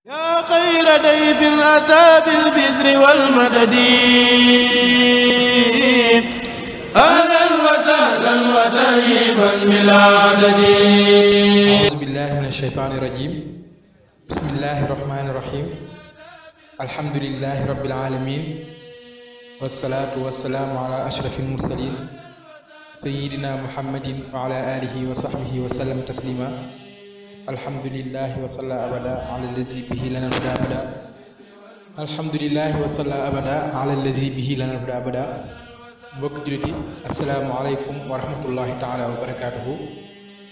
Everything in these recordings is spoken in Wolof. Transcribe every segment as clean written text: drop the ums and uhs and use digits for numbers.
yaa xayra dayfin ataa bil bisri wal madadi ahlan wa sahlan wa tarhiban bilaa adadi. A'uuzu billaahi mina shaytaani rajiim. Bismillaahi rahmaani rahiim. Alhamdulillaahi rabbil aalamiin. Wassalaatu wassalaamu alaa ashrafil mursaliin. Sayyidinaa Muhammadin wa alaa aalihi wa sahbihi wa sallam tasliimaa. Alhamdulillahi wa salla abada ala allazi bihi lana al-huda abada. Alhamdulillahi wa salla abada ala allazi bihi lana al-huda abada. Mbokk jullit yi, assalaamu aleykum wa rahmatullahi taala wa barakaatuhu.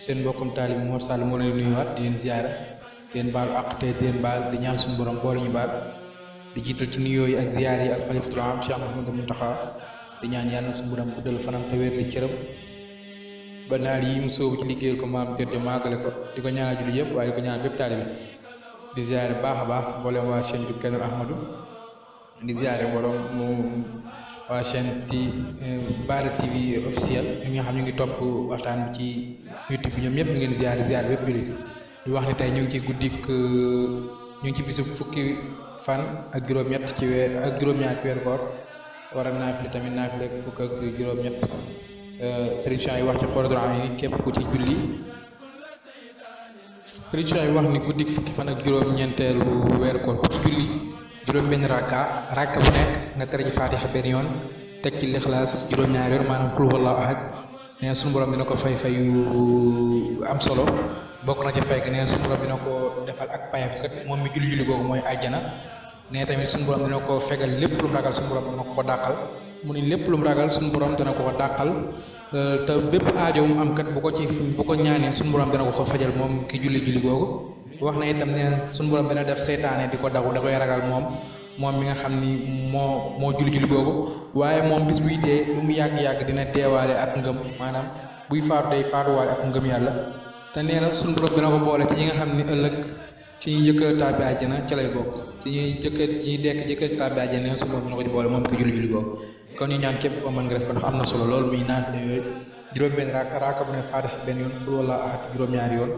Seen mbokkum taalib Mor Sall moo leen nuyuwaat di leen ziyaara di leen baalu àq te di leen baal di ñaan suñu borom boole ñu baal di jiital ci nuyoo yi ak ziyaar yi ak xalifatul aam Cheikh Mouhamadou Mountakha di ñaan yàlla suñu borom guddal fanam te wér li cëram ba naar yi mu soobu ci liggéeyal ko maam jërëjëf maagale ko di ko ñaanal jullit yëpp waaye di ko ñaanal bépp taalibe di ziyaare baax a baax mboolem waa chaîne bi Keneen Ahmadou di ziyaare mboolem waa chaîne Bara TV officiel ñi nga xam ñu ngi topp waxtaan bi ci YouTube bi ñoom ñëpp ñu ngeen ziyaare bépp jullit di wax ni tey ñu ngi ci guddik ñu ngi ci bisu fukki fan ak juróom-ñett ci weer ak juróom-ñaar ci weeru koor war a naafile tamit naafile ak fukk ak juróom-ñett Serigne Cheikh yi wax ci Xuratul Ayni képp ku ci julli Serigne Cheikh yi wax ni guddik fukki fan ak juróom-ñeenteelu weeru koor ku ci julli juróom-benn rakka bu nekk nga tere ci Faatiha benn yoon teg ci Lixlaas juróom-ñaari yoon maanaam Qul huwallaahu ahad nee na suñu borom dina ko fay yu am solo bokk na ci fay que nee na suñu borom dina ko defal ak payam kat moom mi julli googu mooy àjjana nee tamit suñu borom dina ko fegal lépp lu mu ragal suñu borom dina ko dàqal mu ni lépp lu mu ragal suñu borom dina ko dàqal te bépp aajo mu am kat bu ko ñaanee suñu borom dina ko fajal moom ki julli googu wax na itam nee na suñu borom dina def seytaane di ko daw da koy ragal moom mi nga xam ni moo julli googu waaye moom bis buy dee lu mu yàgg-yàgg dina deewaale ak ngëm maanaam buy faatu day faatuwaale ak ngëm yàlla te nee na suñu borom dina ko boole ci ñi nga xam ni ëllëg ci ñuy jëkk tàbbi àjjana ca lay bokk ci ñuy jëkk tàbbi àjjana nee na suñu borom dina ko ci boole moom ki julli googu kon ñu ñaan képp ko mën nga def ko ndax am na solo loolu muy naafile yooyu juróom-benn raaka bu ne Faatiha benn yoon Qul huwallaahu ahad juróom-ñaari yoon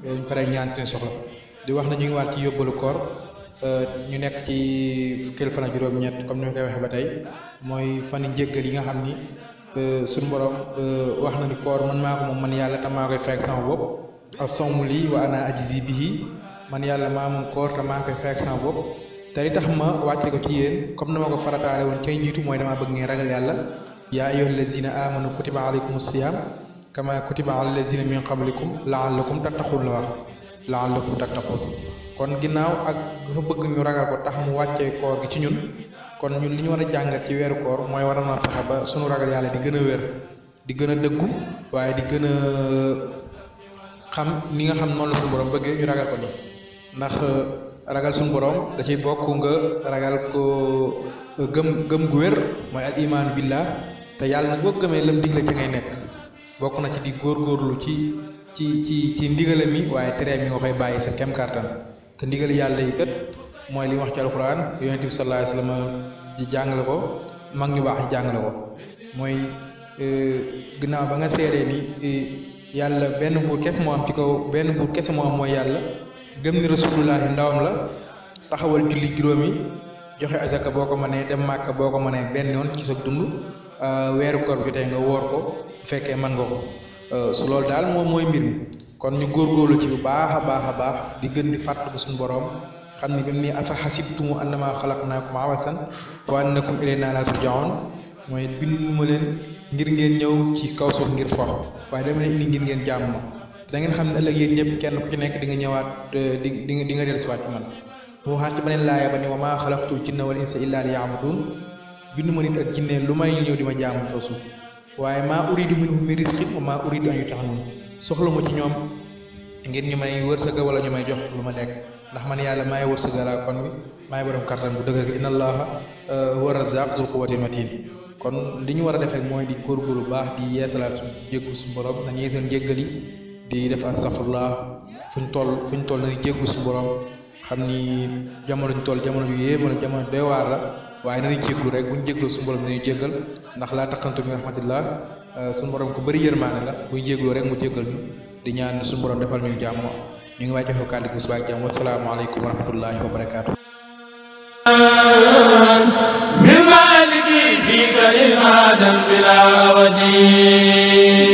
loolu ñu paree ñaan seen soxla di wax na ñu ngi waat ci yóbbalu koor ñu nekk ci fukkeel fan ak juróom-ñett comme ni ma koy waxee ba tey mooy fan njéggal yi nga xam ni suñu borom wax na ni koor man maa ko moom man yàlla te maa koy fekk sama bopp as-sawmu lii wa ana ajzi bihi man yàlla maa moom koor te maa koy fekk sama bopp te li tax ma wàcce ko ci yéen comme na ma ko farataale woon cay jiitu mooy damaa bëgg ngeen ragal yàlla yaa ayyuhal lazina amanu kutiba alaykumus siyaam kama kutiba alal lazina min qablikum la'allakum tattaqun la wax la'allakum tattaqun kon ginnaaw ak dafa bëgg ñu ragal ko tax mu wàccee koor gi ci ñun kon ñun li ñu war a jàngat ci weeru koor mooy war na fexe ba sunu ragal yàlla di gën a wér di gën a dëggu waaye di gën a xam ni nga xam noonu la suñu borom bëggee ñu ragal ko ni ndax ragal suñu borom da ciy bokk nga ragal ko gëm gu wér mooy al iman billah te yàlla nag boo gëmee lam digle ci ngay nekk bokk na ci di góorgóorlu ci ndigale mi waaye tere mi nga koy bàyyi sa kem kàttan te ndigal yàlla yi kat mooy li wax ci alxuraan yonent bi sallallahu alayhi wasallam ji jàngale ko mag ñu baax yi jàngale ko mooy ginnaaw ba nga seeree ni yàlla benn buur kese moo am ci kaw benn buur kese moo am mooy yàlla gëm ni rasulullahi ndawam la taxawal julli juróomi joxe azaka boo ko mënee dem màkka boo ko mënee benn yoon ci sa dund weeru koor bi tey nga woor ko bu fekkee mën nga ko su loolu daal moom mooy mbir mi kon ñu góorgóorlu ci bu baax a baax di gën di fàttaliku suñu borom xam ni bim ni afa xasibtumu annama xalaqnaakum abasan wa annakum ilaynaa laa turja'uun mooy bindu ma leen ngir ngeen ñëw ci kaw suuf ngir fo waaye dama leen indi ngir ngeen jàmm ma da ngeen xam ne ëllëg yéen ñëpp kenn ku ci nekk di nga ñëwaat di nga dellusiwaat ci man mu waxaat ci beneen laaya ba ni wa maa xalaqtul jinna wal insa illaa liya'buduun bindu ma nit ak jinne lu may ñu ñëw di ma jaamu kaw suuf waaye maa uridu minhum min rizqin wa maa uridu an yut'imuun soxla mu ci ñoom ngir ñu may wërsëga wala ñu may jox lu ma lekk ndax man yàlla maay wërsëga laa kon bi maay borom kattan bu dëgër inna allaha huwa razzaq zul quwwatil matin kon li ñu war a def rek mooy di góorgóorlu bu baax di yeesalaat suñu jéggu suñu borom dañuy yeesal njéggali di def astaghfirullah fuñ toll nañu jéggu suñu borom xam ni jamono ñu toll jamono yu yéem wala jamono doy waar la waaye nañu jéglu rek buñ jégloo suñu borom dañuy jéggal ndax laa taqantu min rahmatillah suñu borom ko bëri yërmaane la buñ jégloo rek mu jéggal ñu di ñaan suñu borom defal ñu jàmm ñu ngi wàcce foofu kàddu gi suba ak jàmm wasalaamaaleykum wa rahmatullahi wa barakaatu. من مالك فيك إسعادا بلا أودي